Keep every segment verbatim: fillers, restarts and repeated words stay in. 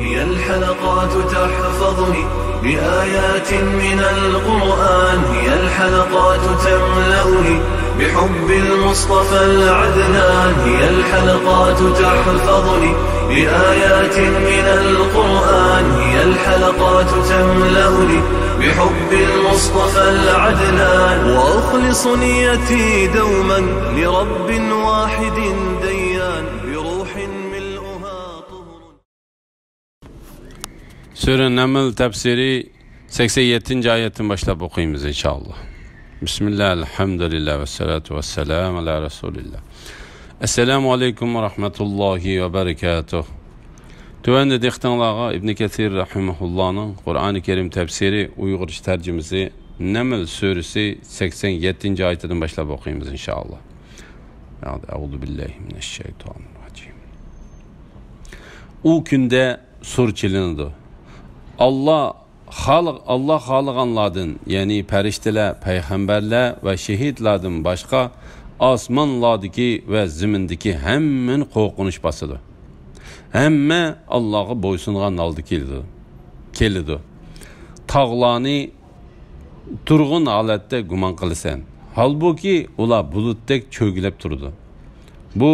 هي الحلقات تحفظني بآيات من القرآن، هي الحلقات تملأني بحب المصطفى العدنان، هي الحلقات تحفظني بآيات من القرآن، هي الحلقات تملأني بحب المصطفى العدنان، وأخلص نيتي دوما لرب واحد ديان، بروح ملؤها طهر. سۈرە نەمل تەپسىرى سەكسەن يەتتىنچى ئايەتتىن باشلاپ ئوقۇيمىز، ئىنشائاللا. بىسمىللا، ئەلھەمدۇلىللا، ۋەسسالاتۇ ۋەسسالامۇ ئالا رەسۇلىللا. ئەسسالامۇ ئەلەيكۇم ۋە رەھمەتۇللاھى ۋە بەرىكاتۇھ. تۆۋەندە دىققىتىڭلارغا ئىبنى كەسىر رەھىمەھۇللانىڭ قۇرئانى كەرىم تەپسىرى ئۇيغۇرچە تەرجىمىسى نەمل سۈرىسى سەكسەن يەتتىنچى ئايىتىدىن باشلاپ ئوقۇيمىز، ئىنشائاللا. ئەئۇزۇ بىللاھى مىنەششەيتانىررەجىم. ئۇ كۈندە سۇر چېلىنىدۇ. ئاللا خالىغ-، ئاللا خالىغانلاردىن، يەنى پەرىشتىلەر، پەيغەمبەرلەر ۋە شېھىتلاردىن باشقا، ئاسمانلاردىكى ۋە زېمىندىكى ھەممىنى قورقۇنچ باسىدۇ. ھەممە ئاللاغا بويسۇنغان ھالدا كېلىدۇ. كېلىدۇ. تاغلارنى تۇرغۇن ھالەتتە گۇمان قىلىسەن. ھالبۇكى، ئۇلار بۇلۇتتەك چۆگىلەپ تۇرىدۇ. بۇ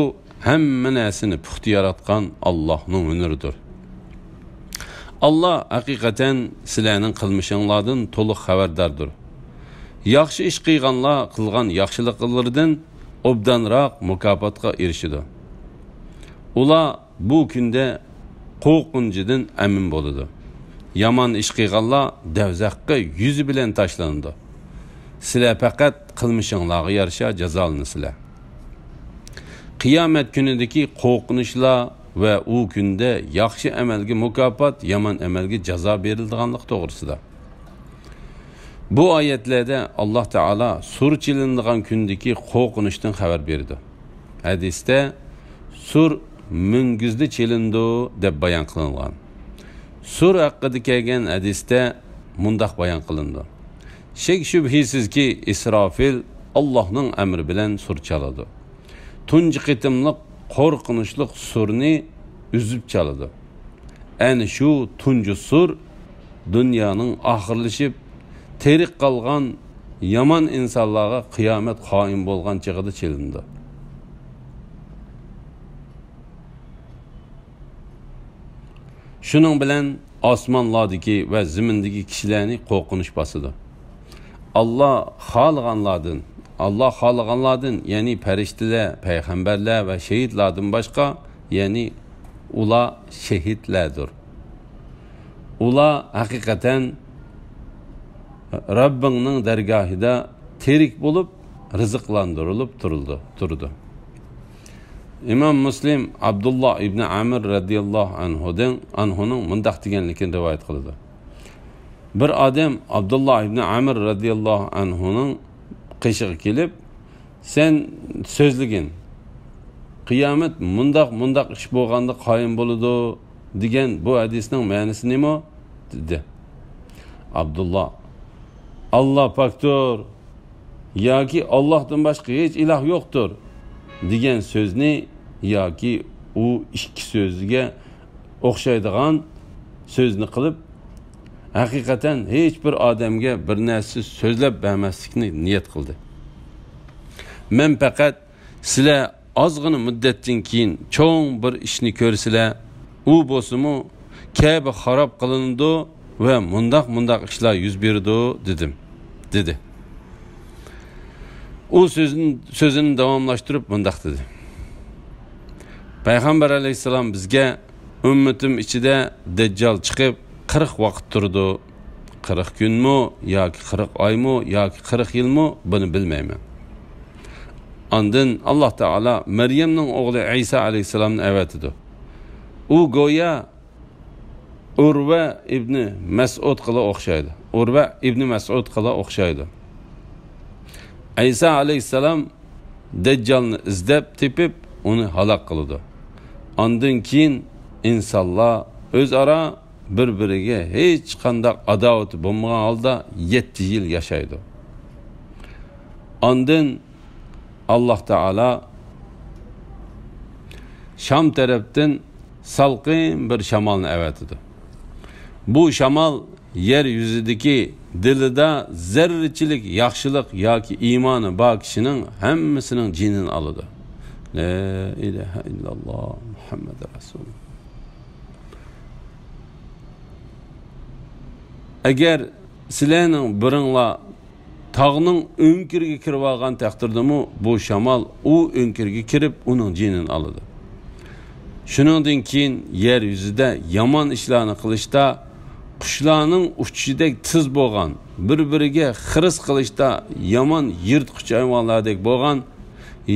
ھەممە نەرسىنى پۇختا ياراتقان ئاللاھنىڭ ھۈنىرىدۇر. ئاللا ھەقىقەتەن سىلەرنىڭ قىلمىشىڭلاردىن تولۇق خەۋەرداردۇر. ياخشى ئىش قىلغانلار قىلغان ياخشىلىقلىرىدىن ئوبدانراق مۇكاپاتقا ئېرىشىدۇ. ئۇلار بۇ كۈندە قورقۇنچىدىن ئەمىن بولىدۇ. يامان ئىش قىلغانلار دەۋزەخكە يۈزى بىلەن تاشلىنىدۇ. سىلەر پەقەت قىلمىشىڭلارغا يارىشا جازالىنىسىلەر. قىيامەت كۈنىدىكى قورقۇنچلار ۋە ئۇ كۈندە ياخشى ئەمەلگە مۇكاپات، يامان ئەمەلگە جازا بېرىلىدىغانلىقى توغرىسىدا. بۇ ئايەتلەردە ئاللا تائالا سۇر چېلىنىدىغان كۈندىكى قورقۇنچتىن خەۋەر بېرىدۇ. ھەدىستە سۇر مۈڭگۈزدە چېلىنىدۇ دەپ بايان قىلىنغان. سۇر ھەققىدە كەلگەن ھەدىستە مۇنداق بايان قىلىنىدۇ. شەك-شۈبھىسىزكى، ئىسرافىل ئاللاھنىڭ ئەمرى بىلەن سۇر چالىدۇ. تۇنجى قېتىملىق قورقۇنچلۇق سۇرنى ئۈزۈپ چالىدۇ. ئەنە شۇ تۇنجى سۇر دۇنيانىڭ ئاخىرلىشىپ، تىرىك قالغان يامان ئىنسانلارغا قىيامەت قائىم بولغان چېغىدا چېلىنىدۇ. شۇنىڭ بىلەن ئاسمانلاردىكى ۋە زېمىندىكى كىشىلەرنى قورقۇنچ باسىدۇ. ئاللا خالىغانلاردىن، ئاللا خالىغانلاردىن، يەنى پەرىشتىلەر، پەيغەمبەرلەر ۋە شېھىتلاردىن باشقا، يەنى ئۇلار شېھىتلەردۇر. ئۇلار ھەقىقەتەن رەببىڭنىڭ دەرگاھىدا تىرىك بولۇپ، رىزىقلاندۇرۇلۇپ تۇرۇلدى، تۇرىدۇ. ئىمام مۇسلىم ئابدۇللا ئىبنى ئامىر رەزىياللاھۇ ئەنھۇدىن، ئەنھۇنىڭ مۇنداق دېگەنلىكىنى رىۋايەت قىلىدۇ. بىر ئادەم ئابدۇللا ئىبنى ئامىر رەزىياللاھۇ ئەنھۇنىڭ قېشىغا كېلىپ، سەن سۆزلىگىن، قىيامەت مۇنداق، مۇنداق ئىش بولغاندا قايىم بولىدۇ دېگەن بۇ ھەدىسنىڭ مەنىسى نېمە؟ دېدى. ئابدۇللا، ئاللا پاكتۇر ياكى ئاللاھتىن باشقا ھېچ ئىلاھ يوقتۇر دېگەن سۆزنى ياكى ئۇ ئىككى سۆزگە ئوخشايدىغان سۆزنى قىلىپ، ھەقىقەتەن ھېچ بىر ئادەمگە بىر نەرسە سۆزلەپ بەرمەسلىكنى نىيەت قىلدى. مەن پەقەت سىلەر ئازغىنە مۇددەتتىن كېيىن چوڭ بىر ئىشنى كۆرىسىلەر، ئۇ بولسىمۇ كەبە خاراب قىلىنىدۇ ۋە مۇنداق مۇنداق ئىشلار يۈز بېرىدۇ دېدىم، دېدى. ئۇ سۆزىنى، سۆزىنى داۋاملاشتۇرۇپ مۇنداق دېدى: پەيغەمبەر ئەلەيھىسسالام بىزگە ئۈممىتىم ئىچىدە دەججال چىقىپ، قىرىق ۋاقىت تۇرىدۇ. قىرىق كۈنمۇ ياكى قىرىق ئايمۇ ياكى قىرىق يىلمۇ، بۇنى بىلمەيمەن. ئاندىن ئاللا تائالا مەريەمنىڭ ئوغلى ئەيسا ئەلەيھىسسالامنى ئەۋەتىدۇ. ئۇ گويا ئۇرۋە ئىبنى مەسئۇدقىلا ئوخشايدۇ. ئۇرۋە ئىبنى مەسئۇدقىلا ئوخشايدۇ. ئەيسا ئەلەيھىسسالام دەججالنى ئىزدەپ تېپىپ، ئۇنى ھالاك قىلىدۇ. ئاندىن كېيىن ئىنسانلار ئۆزئارا بىر-بىرىگە ھېچقانداق ئاداۋىتى بولمىغان ھالدا يەتتە يىل ياشايدۇ. ئاندىن ئاللا تائالا شام تەرەپتىن سالقىن بىر شامالنى ئەۋەتىدۇ. بۇ شامال يەر يۈزىدىكى دىلىدا زەررىچىلىك ياخشىلىق ياكى ئىمانى بار كىشىنىڭ ھەممىسىنىڭ جېنىنى ئالىدۇ. لا ئىلاھە ئىللاللا مۇھەممەد رەسۇلۇللا. ئەگەر سىلەرنىڭ بىرىڭلار تاغنىڭ ئۆڭكۈرىگە كىرىۋالغان تەقدىردىمۇ، بۇ شامال ئۇ ئۆڭكۈرگە كىرىپ، ئۇنىڭ جېنىنى ئالىدۇ. شۇنىڭدىن كېيىن يەر يۈزىدە يامان ئىشلارنى قىلىشتا، قۇشلارنىڭ ئۇچۇشىدەك تېز بولغان، بىر-بىرىگە خىرىس قىلىشتا يامان يىرتقۇچ ھايۋانلاردەك بولغان،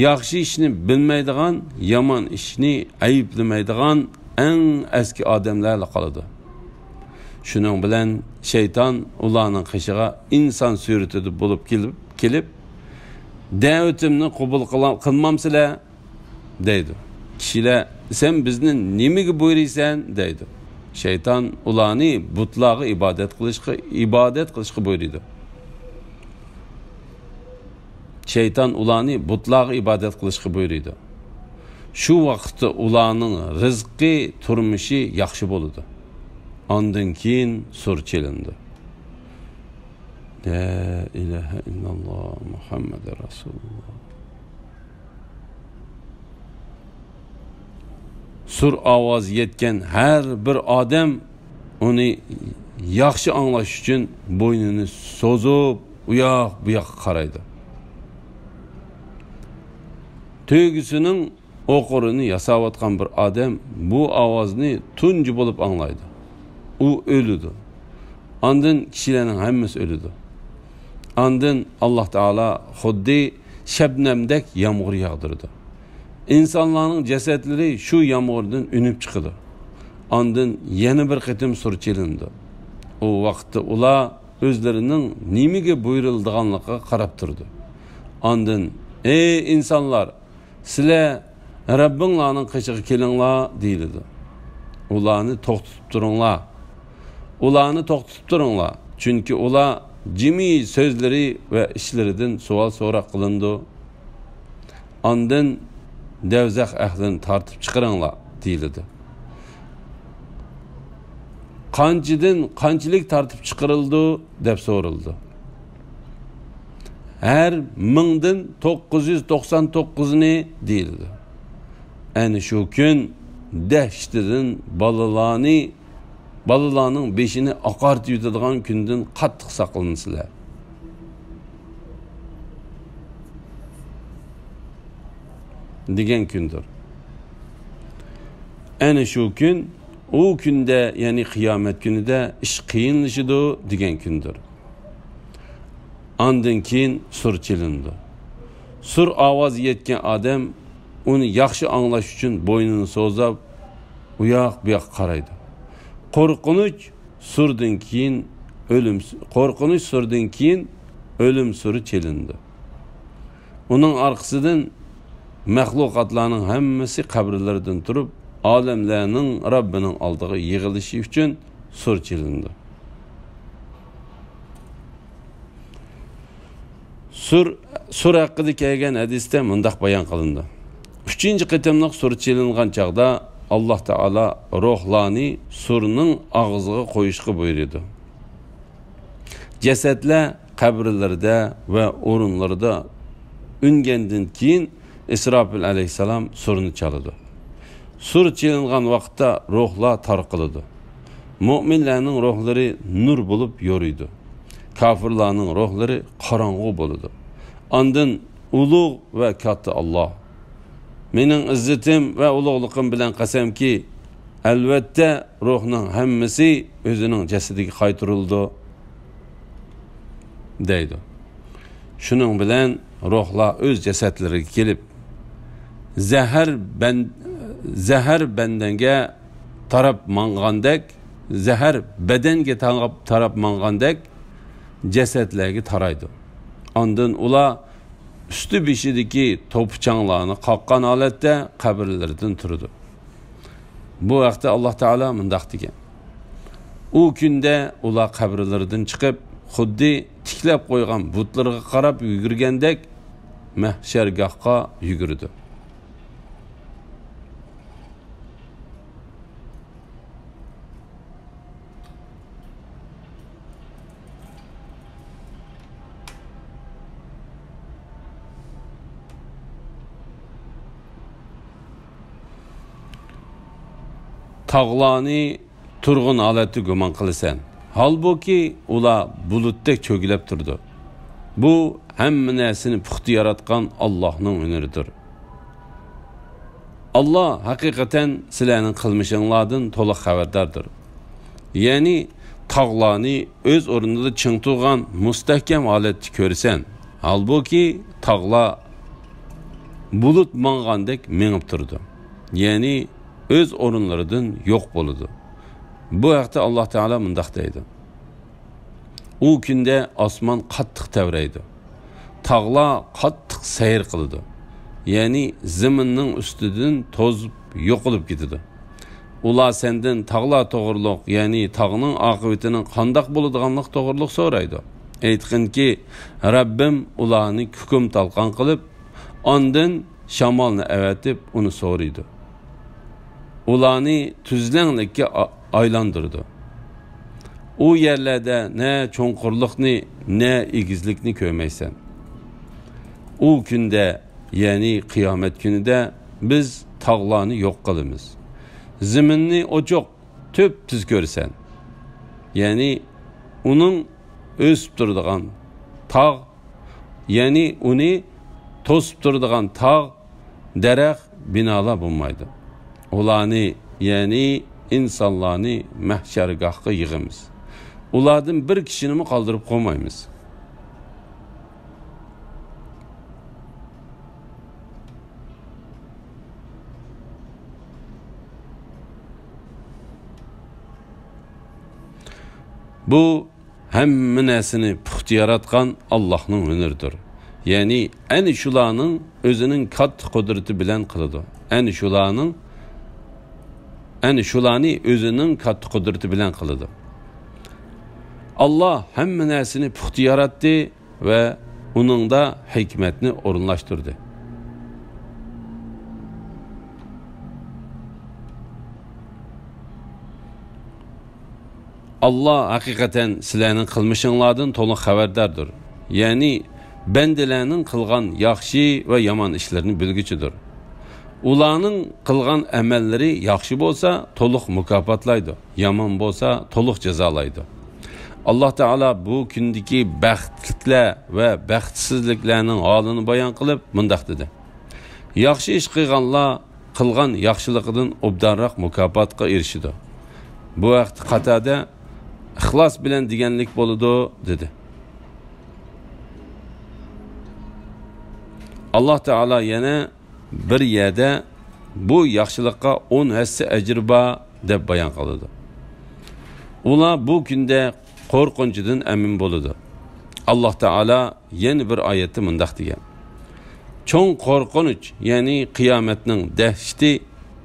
ياخشى ئىشنى بىلمەيدىغان، يامان ئىشنى ئەيىبلىمەيدىغان ئەڭ ئەسكى ئادەملەرلا قالىدۇ. شۇنىڭ بىلەن شەيتان ئۇلارنىڭ قېشىغا ئىنسان سۈرىتىدە بولۇپ كېلىپ، كېلىپ، «دەۋىتىمنى قوبۇل قىلا-، قىلمامسىلەر؟» دەيدۇ. «كىشىلەر، سەن بىزنى نېمىگە بۇيرۇيسەن؟» دەيدۇ. شەيتان ئۇلارنى بۇتلارغا ئىبادەت قىلىشقا، ئىبادەت قىلىشقا بۇيرۇيدۇ. شەيتان ئۇلارنى بۇتلارغا ئىبادەت قىلىشقا بۇيرۇيدۇ. شۇ ۋاقىتتا ئۇلارنىڭ رىزقى، تۇرمۇشى ياخشى بولىدۇ. ئاندىن كېيىن سۇر چېلىنىدۇ. لا ئىلاھە ئىللاللا مۇھەممەد رەسۇلۇللا. سۇر ئاۋازى يەتكەن ھەر بىر ئادەم ئۇنى ياخشى ئاڭلاش ئۈچۈن بوينىنى سوزۇپ، ئۇياق-بۇياققا قارايدۇ. تۆگىسىنىڭ ئوقۇرىنى ياساۋاتقان بىر ئادەم بۇ ئاۋازنى تۇنجى بولۇپ ئاڭلايدۇ. ئۇ ئۆلىدۇ. ئاندىن كىشىلەرنىڭ ھەممىسى ئۆلىدۇ. ئاندىن ئاللاھ تائالا خۇددى شەبنەمدەك يامغۇر ياغدۇرىدۇ. ئىنسانلارنىڭ جەسەتلىرى شۇ يامغۇردىن ئۈنۈپ چىقىدۇ. ئاندىن يەنە بىر قېتىم سۇر چېلىنىدۇ. ئۇ ۋاقىتتا ئۇلار ئۆزلىرىنىڭ نېمىگە بۇيرۇلىدىغانلىقىغا قاراپ تۇرىدۇ. ئاندىن، «ئەي ئىنسانلار، سىلەر رەببىڭلارنىڭ قېشىغا كېلىڭلار» دېيىلىدۇ. «ئۇلارنى توختىتىپ تۇرۇڭلار. ئۇلارنى توختىتىپ تۇرۇڭلار. چۈنكى ئۇلار جىمى سۆزلىرى ۋە ئىشلىرىدىن سوئال سوراق قىلىنىدۇ.» ئاندىن، «دەۋزەخ ئەھلىنى تارتىپ چىقىرىڭلار» دېيىلىدۇ. «قانچىدىن قانچىلىك تارتىپ چىقىرىلىدۇ؟» دەپ سورىلىدۇ. «ھەر مىڭدىن توققۇز يۈز توقسان توققۇزىنى» دېيىلىدۇ. ئەنە شۇ كۈن دەھشىتىدىن بالىلارنى، بالىلارنىڭ بېشىنى ئاقارتىۋېتىدىغان كۈندىن قاتتىق ساقلىنىسىلەر. دېگەن كۈندۇر. ئەنە شۇ كۈن، ئۇ كۈندە، يەنى قىيامەت كۈنىدە ئىش قىيىنلىشىدۇ دېگەن كۈندۇر. ئاندىن كېيىن سۇر چېلىنىدۇ. سۇر ئاۋازى يەتكەن ئادەم ئۇنى ياخشى ئاڭلاش ئۈچۈن بوينىنى سوزاپ، ئۇياق-بۇياققا قارايدۇ. قورقۇنچ سۇردىن كېيىن ئۆلۈم، قورقۇنچ سۇردىن كېيىن ئۆلۈم سۇرى چېلىنىدۇ. ئۇنىڭ ئارقىسىدىن مەخلۇقاتلارنىڭ ھەممىسى قەبرىلىرىدىن تۇرۇپ، ئالەملەرنىڭ رەببىنىڭ ئالدىغا يىغىلىشى ئۈچۈن سۇر چېلىنىدۇ. سۇر، سۇر ھەققىدە كەلگەن ھەدىستە مۇنداق بايان قىلىندى: ئۈچىنچى قېتىملىق سۇر چېلىنغان چاغدا، ئاللاھ تائالا روھلارنى سۇرنىڭ ئاغزىغا قويۇشقا بۇيرۇيدۇ. جەسەتلەر قەبرىلىرىدە ۋە ئورۇنلىرىدا ئۈنگەندىن كېيىن، ئىسراپىل ئەلەيھىسسالام سۇرنى چالىدۇ. سۇر چېلىنغان ۋاقىتتا روھلار تارقىلىدۇ. مۆمىنلەرنىڭ روھلىرى نۇر بولۇپ يورۇيدۇ. كاپىرلارنىڭ روھلىرى قاراڭغۇ بولىدۇ. ئاندىن ئۇلۇغ ۋە كاتتا ئاللاھ، مېنىڭ ئىززىتىم ۋە ئۇلۇغلۇقۇم بىلەن قەسەمكى، ئەلۋەتتە، روھنىڭ ھەممىسى ئۆزىنىڭ جەسىتىگە قايتۇرۇلىدۇ، دەيدۇ. شۇنىڭ بىلەن روھلار ئۆز جەسەتلىرىگە كېلىپ، زەھەر بەن-، زەھەر بەندەنگە تاراپ ماڭغاندەك، زەھەر بەدەنگە تاراپ، تاراپ ماڭغاندەك جەسەتلەرگە تارايدۇ. ئاندىن ئۇلار ئۈستى بېشىدىكى توپا-چاڭلارنى قاققان ھالەتتە قەبرىلىرىدىن تۇرىدۇ. بۇ ھەقتە ئاللاھ تائالا مۇنداق دېگەن: ئۇ كۈندە ئۇلار قەبرىلىرىدىن چىقىپ، خۇددى تىكلەپ قويغان بۇتلىرىغا قاراپ يۈگۈرگەندەك مەھشەرگاھقا يۈگۈرىدۇ. تاغلارنى تۇرغۇن ھالەتتە گۇمان قىلىسەن. ھالبۇكى، ئۇلار بۇلۇتتەك چۆگىلەپ تۇرىدۇ. بۇ ھەممە نەرسىنى پۇختا ياراتقان ئاللاھنىڭ ھۈنىرىدۇر. ئاللا ھەقىقەتەن سىلەرنىڭ قىلمىشىڭلاردىن تولۇق خەۋەرداردۇر. يەنى تاغلارنى ئۆز ئورنىدا چىڭ تۇرغان مۇستەھكەم ھالەتتە كۆرىسەن. ھالبۇكى، تاغلار بۇلۇت ماڭغاندەك مېڭىپ تۇرىدۇ. يەنى ئۆز ئورۇنلىرىدىن يوق بولىدۇ. بۇ ھەقتە ئاللا تائالا مۇنداق دەيدۇ: ئۇ كۈندە ئاسمان قاتتىق تەۋرەيدۇ. تاغلار قاتتىق سەير قىلىدۇ. يەنى زېمىننىڭ ئۈستىدىن توزۇپ يوقىلىپ كېتىدۇ. ئۇلار سەندىن تاغلار توغرۇلۇق، يەنى تاغنىڭ ئاقىۋىتىنىڭ قانداق بولىدىغانلىقى توغرۇلۇق سورايدۇ. ئېيتقىنكى، رەببىم ئۇلارنى كۇكۇم تالقان قىلىپ، ئاندىن شامالنى ئەۋەتىپ ئۇنى سورۇيدۇ. ئۇلارنى تۈزلەڭلىككە ئا-، ئايلاندۇرىدۇ. ئۇ يەرلەردە نە چوڭقۇرلۇقنى، نە ئېگىزلىكنى كۆرمەيسەن. ئۇ كۈندە، يەنى قىيامەت كۈنىدە بىز تاغلارنى يوق قىلىمىز. زېمىننى ئوچۇق، تۈپتۈز كۆرىسەن. يەنى ئۇنىڭ ئۆسۈپ تۇرىدىغان تاغ، يەنى ئۇنى توسۇپ تۇرىدىغان تاغ، دەرەخ، بىنالار بولمايدۇ. ئۇلارنى، يەنى ئىنسانلارنى مەھشەرگاھقا يىغىمىز. ئۇلاردىن بىر كىشىنىمۇ قالدۇرۇپ قويمايمىز. بۇ ھەممە نەرسىنى پۇختا ياراتقان ئاللاھنىڭ ھۈنىرىدۇر. يەنى ئەنە شۇلارنىڭ ئۆزىنىڭ كاتتا قۇدرىتى بىلەن قىلىدۇ. ئەنە شۇلارنىڭ، ئەنە شۇلارنى ئۆزىنىڭ كاتتا قۇدرىتى بىلەن قىلىدۇ. ئاللاھ ھەممە نەرسىنى پۇختا ياراتتى ۋە ئۇنىڭدا ھېكمەتنى ئورۇنلاشتۇردى. ئاللاھ ھەقىقەتەن سىلەرنىڭ قىلمىشىڭلاردىن تولۇق خەۋەرداردۇر. يەنى بەندىلەرنىڭ قىلغان ياخشى ۋە يامان ئىشلىرىنى بىلگۈچىدۇر. ئۇلارنىڭ قىلغان ئەمەللىرى ياخشى بولسا، تولۇق مۇكاپاتلايدۇ، يامان بولسا، تولۇق جازالايدۇ. ئاللاھ تائالا بۇ كۈندىكى بەختلىكلەر ۋە بەختسىزلىكلەرنىڭ ھالىنى بايان قىلىپ مۇنداق دېدى: ياخشى ئىش قىلغانلار قىلغان ياخشىلىقىدىن ئوبدانراق مۇكاپاتقا ئېرىشىدۇ. بۇ ھەقتە قاتادە ئىخلاس بىلەن دېگەنلىك بولىدۇ، دېدى. ئاللاھ تائالا يەنە بىر يەردە بۇ ياخشىلىققا ئون ھەسسە ئەجرى بار، دەپ بايان قىلىدۇ. ئۇلار بۇ كۈندە قورقۇنچىدىن ئەمىن بولىدۇ. ئاللاھ تائالا يەنە بىر ئايەتتە مۇنداق دېگەن: چوڭ قورقۇنچ، يەنى قىيامەتنىڭ دەھشىتى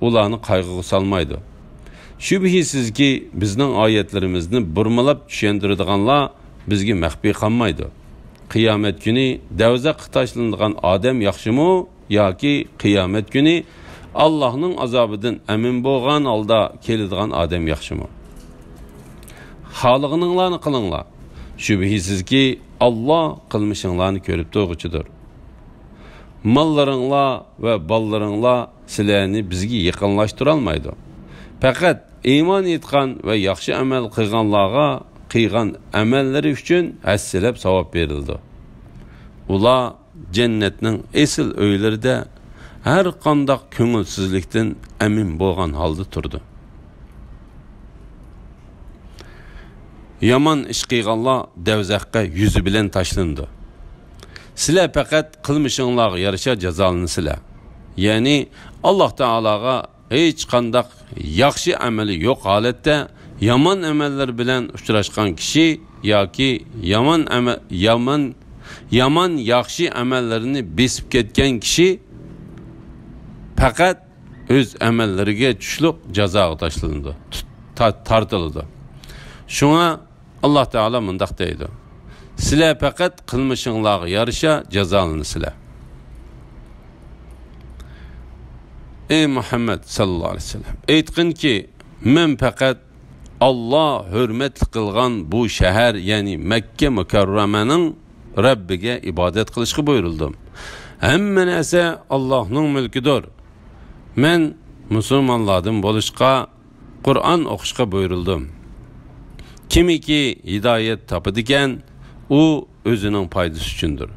ئۇلارنى قايغۇغا سالمايدۇ. شۈبھىسىزكى، بىزنىڭ ئايەتلىرىمىزنى بۇرمىلاپ چۈشەندۈرىدىغانلار بىزگە مەخپىي قالمايدۇ. قىيامەت كۈنى دەۋزەخقە تاشلىنىدىغان ئادەم ياخشىمۇ ياكى قىيامەت كۈنى ئاللاھنىڭ ئازابىدىن ئەمىن بولغان ھالدا كېلىدىغان ئادەم ياخشىمۇ؟ خالىغىنىڭلارنى قىلىڭلار. شۈبھىسىزكى، ئاللاھ قىلمىشىڭلارنى كۆرۈپ تۇرغۇچىدۇر. ماللىرىڭلار ۋە بالىلىرىڭلار سىلەرنى بىزگە يېقىنلاشتۇرالمايدۇ. پەقەت ئىمان ئېيتقان ۋە ياخشى ئەمەل قىلغانلارغا قىلغان ئەمەللىرى ئۈچۈن ھەسسىلەپ ساۋاب بېرىلىدۇ. ئۇلار جەننەتنىڭ ئېسىل ئۆيلىرىدە ھەر قانداق كۆڭۈلسىزلىكتىن ئەمىن بولغان ھالدا تۇرىدۇ. يامان ئىش قىلغانلار دەۋزەخكە يۈزى بىلەن تاشلىنىدۇ. سىلەر پەقەت قىلمىشىڭلارغا يارىشا جازالىنىسىلەر. يەنى ئاللاھ تائالاغا ھېچقانداق ياخشى ئەمىلى يوق ھالەتتە يامان ئەمەللەر بىلەن ئۇچراشقان كىشى ياكى يامان ئەمە-، يامان، يامان ياخشى ئەمەللىرىنى بېسىپ كەتكەن كىشى پەقەت ئۆز ئەمەللىرىگە چۈشلۈق جازاغا تاشلىنىدۇ، تۇت-، تا-، تارتىلىدۇ. شۇڭا ئاللاھ تائالا مۇنداق دەيدۇ: سىلەر پەقەت قىلمىشىڭلارغا يارىشا جازالىنىسىلەر. ئەي مۇھەممەد ساللاللاھۇ ئەلەيھى ۋەسەللەم، ئېيتقىنكى، مەن پەقەت ئاللاھ ھۆرمەتلىك قىلغان بۇ شەھەر، يەنى مەككە مۇكەررەمەنىڭ رەببىگە ئىبادەت قىلىشقا بۇيرۇلدۇم. ھەممە نەرسە ئاللاھنىڭ مۈلكىدۇر. مەن مۇسۇلمانلاردىن بولۇشقا، قۇرئان ئوقۇشقا بۇيرۇلدۇم. كىمكى ھىدايەت تاپىدىكەن، ئۇ ئۆزىنىڭ پايدىسى ئۈچۈندۇر.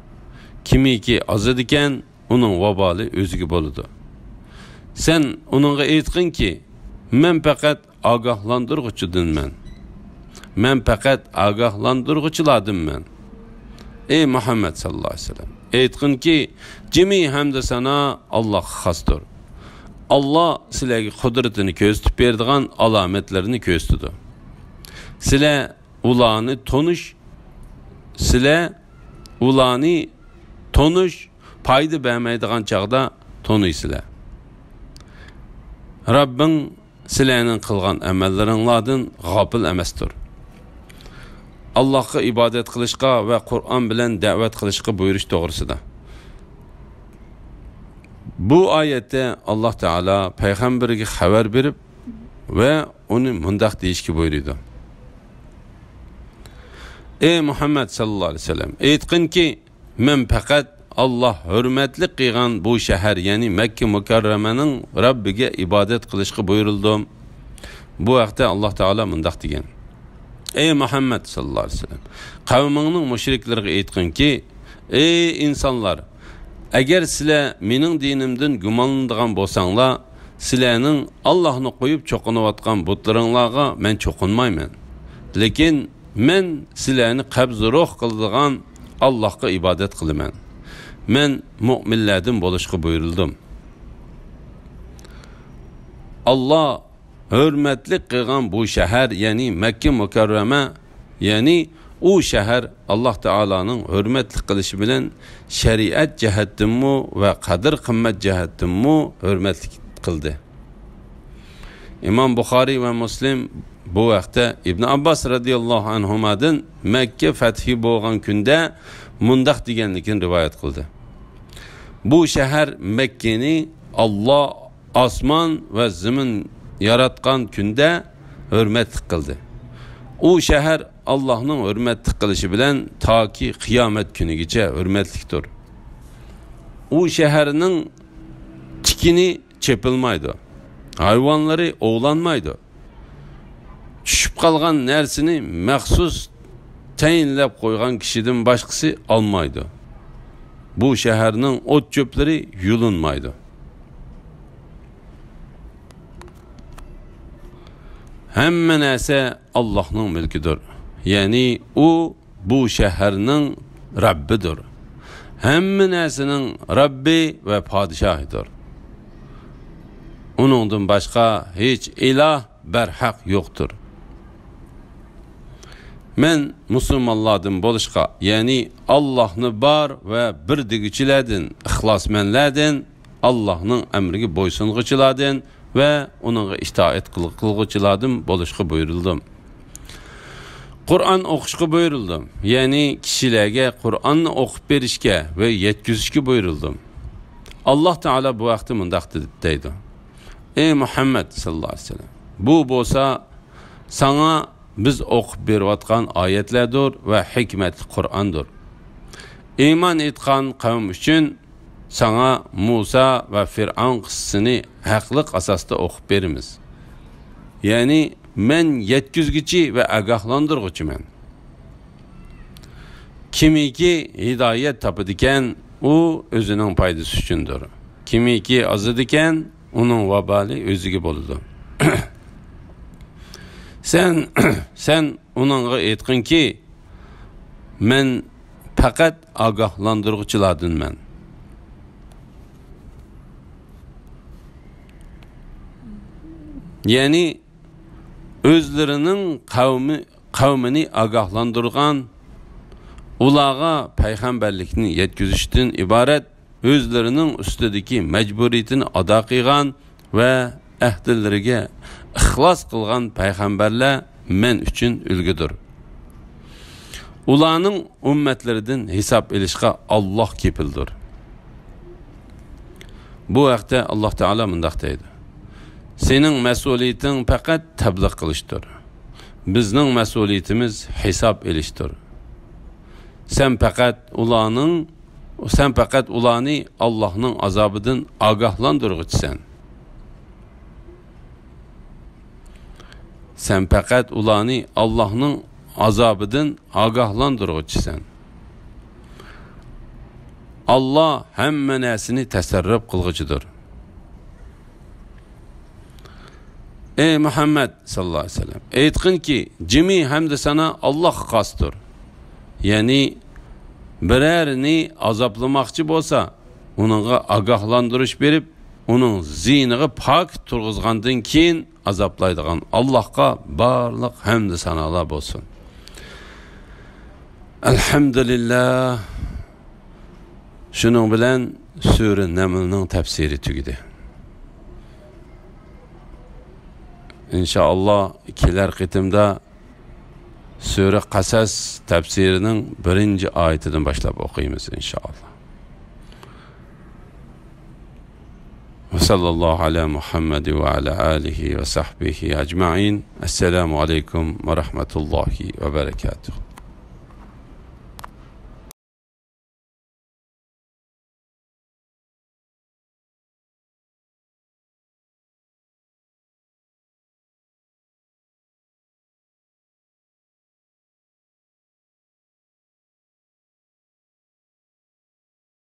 كىمكى ئازىدىكەن، ئۇنىڭ ۋابالى ئۆزىگە بولىدۇ. سەن ئۇنىڭغا ئېيتقىنكى، مەن پەقەت ئاگاھلاندۇرغۇچىدىنمەن. مەن پەقەت ئاگاھلاندۇرغۇچىلاردىنمەن. ئەي مۇھەممەد ساللاللاھۇ ئەلەيھى ۋەسەللەم، ئېيتقىنكى، جىمى ھەمدۇ سانا ئاللاھقا خاستۇر. ئاللاھ سىلەرگە قۇدرىتىنى كۆرسىتىپ بېرىدىغان ئالامەتلىرىنى كۆرسىتىدۇ. سىلەر ئۇلارنى تونۇش، سىلەر ئۇلارنى تونۇش، پايدا بەرمەيدىغان چاغدا تونۇيسىلەر. رەببىڭ سىلەرنىڭ قىلغان ئەمەللىرىڭلاردىن غاپىل ئەمەستۇر. ئاللاھقا ئىبادەت قىلىشقا ۋە قۇرئان بىلەن دەۋەت قىلىشقا بۇيرۇش توغرىسىدا. بۇ ئايەتتە ئاللاھ تائالا پەيغەمبىرىگە خەۋەر بېرىپ ۋە ئۇنى مۇنداق دېيىشكە بۇيرۇيدۇ. ئەي مۇھەممەد ساللاللاھۇ ئەلەيھى ۋەسەللەم، ئېيتقىنكى، مەن پەقەت ئاللاھ ھۆرمەتلىك قىلغان بۇ شەھەر، يەنى مەككە مۇكەررەمەنىڭ رەببىگە ئىبادەت قىلىشقا بۇيرۇلدۇم. بۇ ھەقتە ئاللاھ تائالا مۇنداق دېگەن. ئەي مۇھەممەد ساللاللاھۇ ئەلەيھى ۋەسەللەم، قەۋمىڭنىڭ مۇشرىكلىرىغا ئېيتقىنكى، ئەي ئىنسانلار، ئەگەر سىلەر مېنىڭ دىنىمدىن گۇمانلىنىدىغان بولساڭلار، سىلەرنىڭ ئاللاھنى قويۇپ چوقۇنۇۋاتقان بۇتلىرىڭلارغا مەن چوقۇنمايمەن. لېكىن مەن سىلەرنى قەبزى روھ قىلىدىغان ئاللاھقا ئىبادەت قىلىمەن. مەن مۆمىنلەردىن بولۇشقا بۇيرۇلدۇم. ئاللاھ ھۆرمەتلىك قىلغان بۇ شەھەر، يەنى مەككە مۇكەررەمە، يەنى ئۇ شەھەر ئاللاھ تائالانىڭ ھۆرمەتلىك قىلىشى بىلەن شەرىئەت جەھەتتىنمۇ ۋە قەدىر-قىممەت جەھەتتىنمۇ ھۆرمەتلىك قىلدى. ئىمام بۇخارىي ۋە مۇسلىم بۇ ھەقتە ئىبن ئابباس رەزىياللاھۇ ئەنھۇمادىن مەككە فەتھى بولغان كۈندە مۇنداق دېگەنلىكىنى رىۋايەت قىلدى: بۇ شەھەر مەككىنى ئاللاھ ئاسمان ۋە زېمىن ياراتقان كۈندە ھۆرمەتلىك قىلدى. ئۇ شەھەر ئاللاھنىڭ ھۆرمەتلىك قىلىشى بىلەن تاكى قىيامەت كۈنىگىچە ھۆرمەتلىكتۇر. ئۇ شەھەرنىڭ تىكىنى چېپىلمايدۇ، ھايۋانلىرى ئوۋلانمايدۇ. چۈشۈپ قالغان نەرسىنى مەخسۇس تەيىنلەپ قويغان كىشىدىن باشقىسى ئالمايدۇ. بۇ شەھەرنىڭ ئوت-چۆپلىرى يۇلۇنمايدۇ. ھەممە نەرسە ئاللاھنىڭ مۈلكىدۇر. يەنى ئۇ بۇ شەھەرنىڭ رەببىدۇر. ھەممە نەرسىنىڭ رەببى ۋە پادىشاھىدۇر. ئۇنىڭدىن باشقا ھېچ ئىلاھ بەرھەق يوقتۇر. مەن مۇسۇلمانلاردىن بولۇشقا، يەنى ئاللاھنى بار ۋە بىر دېگۈچىلەردىن، ئىخلاسمەنلەردىن، ئاللاھنىڭ ئەمرىگە بويسۇنغۇچىلاردىن ۋە ئۇنىڭغا ئىتائەت قىل-، قىلغۇچىلاردىن بولۇشقا بۇيرۇلدۇم. قۇرئان ئوقۇشقا بۇيرۇلدۇم، يەنى كىشىلەرگە قۇرئاننى ئوقۇپ بېرىشكە ۋە يەتكۈزۈشكە بۇيرۇلدۇم. ئاللاھ تائالا بۇ ھەقتە مۇنداق دېدى، دەيدۇ: ئەي مۇھەممەد ساللاللاھۇ ئەلەيھى ۋەسەللەم، بۇ بولسا ساڭا بىز ئوقۇپ بېرىۋاتقان ئايەتلەردۇر ۋە ھېكمەتلىك قۇرئاندۇر. ئىمان ئېيتقان قەۋم ئۈچۈن ساڭا مۇسا ۋە فىرئەۋن قىسسىسىنى ھەقلىق ئاساستا ئوقۇپ بېرىمىز. يەنى مەن يەتكۈزگۈچى ۋە ئاگاھلاندۇرغۇچىمەن. كىمكى ھىدايەت تاپىدىكەن، ئۇ ئۆزىنىڭ پايدىسى ئۈچۈندۇر. كىمكى ئازىدىكەن، ئۇنىڭ ۋابالى ئۆزىگە بولىدۇ. سەن، سەن ئۇنىڭغا ئېيتقىنكى، مەن پەقەت ئاگاھلاندۇرغۇچىلاردىنمەن. يەنى ئۆزلىرىنىڭ قەۋمى، قەۋمىنى ئاگاھلاندۇرغان، ئۇلارغا پەيغەمبەرلىكنى يەتكۈزۈشتىن ئىبارەت ئۆزلىرىنىڭ ئۈستىدىكى مەجبۇرىيىتىنى ئادا قىلغان ۋە ئەھدىلىرىگە ئىخلاس قىلغان پەيغەمبەرلەر مەن ئۈچۈن ئۈلگىدۇر. ئۇلارنىڭ ئۈممەتلىرىدىن ھېساب ئېلىشقا ئاللاھ كېپىلدۇر. بۇ ھەقتە ئاللاھ تائالا مۇنداق دەيدۇ: سېنىڭ مەسئۇلىيىتىڭ پەقەت تەبلىغ قىلىشتۇر. بىزنىڭ مەسئۇلىيىتىمىز ھېساب ئېلىشتۇر. سەن پەقەت ئۇلارنىڭ، سەن پەقەت ئۇلارنى ئاللاھنىڭ ئازابىدىن ئاگاھلاندۇرغۇچىسەن. سەن پەقەت ئۇلارنى ئاللاھنىڭ ئازابىدىن ئاگاھلاندۇرغۇچىسەن. ئاللا ھەممە نەرسىنى تەسەررۇپ قىلغۇچىدۇر. ئەي مۇھەممەد ساللاللاھۇ ئەلەيھى ۋەسەللەم، ئېيتقىنكى، جىمى ھەمدۇ سانا ئاللاھقا خاستۇر. يەنى، بىرەرىنى ئازابلىماقچى بولسا، ئۇنىڭغا ئاگاھلاندۇرۇش بېرىپ، ئۇنىڭ زېھنىغا پاك تۇرغۇزغاندىن كېيىن، ئازابلايدىغان ئاللاھقا بارلىق ھەمدۇ سانالار بولسۇن. ئەلھەمدۇلىللاھ. شۇنىڭ بىلەن سۈرە نەملنىڭ تەپسىرى تۈگىدى. ئىنشائاللاھ، كېلەر قېتىمدا سۈرە قەسەس تەپسىرىنىڭ بىرىنچى ئايىتىدىن باشلاپ ئوقۇيمىز، ئىنشائاللاھ. وصلى الله على محمد وعلى آله وصحبه أجمعين. السلام عليكم ورحمة الله وبركاته.